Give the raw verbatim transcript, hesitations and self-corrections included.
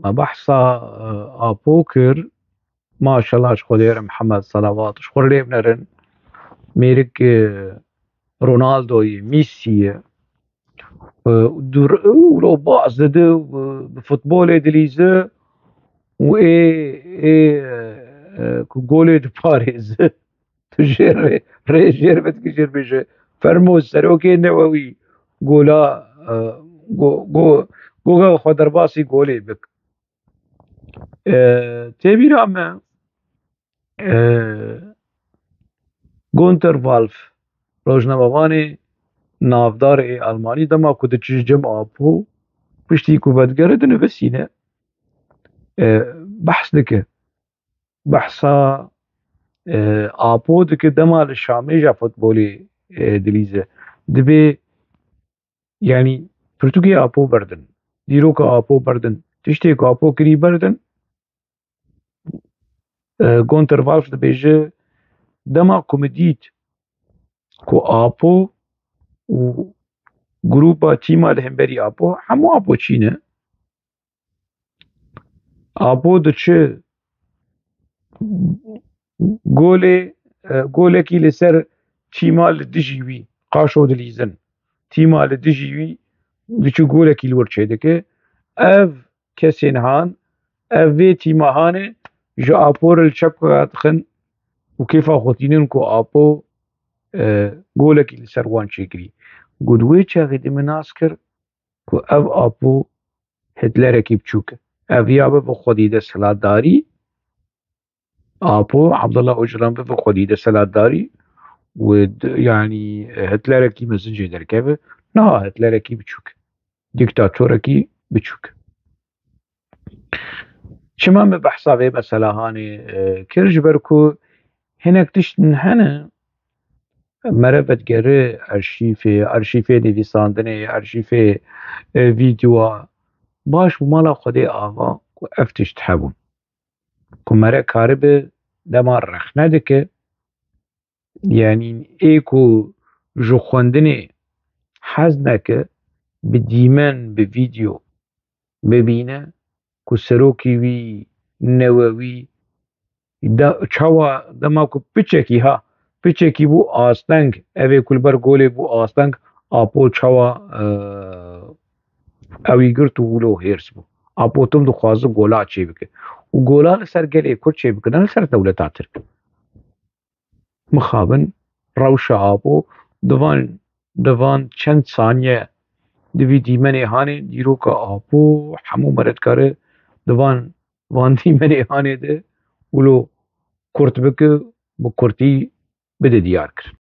Me behsa, e, Apo kir. Maşallah ji Xwedê re Mihemed, selawat ji xwe lê binerin. Mêrik, e, Ronaldoyê, Messi'yê. E, û dur-, û baz dide û bi futbolê dilîze û ê, ê, e, ku golê diparêze. Tu jêr rê, rê jêr vedikî jêr bêje. Fermo serokê Newewî gola, e, go, go, goga xwe derbasî golê bik. E, tê bîra me, e, Gunter Walf, rojnamevanê navdar ê Almanî, dema ku diçe cem Apo, piştî ku vedigere dinivîsîne, e, behs dike. Behsa, e, Apo dike dema li Şamê ja futbolê, e, dilîze. Dibê, yanî, pirtûkê Apo berdin, dîroka Apo berdin, tiştê ku Apo kirî berdin. E, Gunter Walf dibêje, dema ku min dît ku Apo û grûpa tîma li hemberî Apo, hemû Apo çî ne. Apo diçe golê, e, golekî li ser tîma li dijî wî, qaşo dilîzin. Tîma li dijî wî diçe golekî li wir çêdike. Ev kesên han, ev vê tîma hanê ji Apo re li çepka dixin û kêfa xwe tînin ku Apo, e, golekî li ser wan çêkirî. Got, wê çaxê de min nas kir ku ev Apo Hitlerekî biçûk e. Ev ya bibe xwedî desthilatdarî, Apo, Abdullah Ocalan bibe xwedî desthilatdarî û d-, yanî Hitlerekî mezin jê derkeve. Niha Hitlerekî biçûk. Dîktatorekî biçûk. Çima min behsa vê mesela hanê, e, kir? Ji ber ku hinek tişt hene, mere vedigere arşîfê, arşîfê nivîsandinê, arşîfê, e, vîdeoa. Baş bû mala Xwedê ava ku ev tişt hebûn. Ku mere karibe dema rexne dike, yanî ê ku ji xwendinê hez neke, bi dîmen, bi vîdeo bibîne ku serokê wî Newewî de, çawa dema ku piçekî, ha, piçekî bû asteng, ev ê ku li ber golê bû asteng, Apo çawa, e, ewî girt û wilo hêrs bû. Apo tim dixwaze gola çêbike. Û gola li ser gelê Kurd çêbike, ne li ser dewleta Tirk. Mixabin rewşa Apo di van, di van çend saniye di vî dîmenê hanê dîroka Apo hemû mere dikare di van, van dîmenê hanê de wilo kurt bike, bi kurtî bide diyar kirin.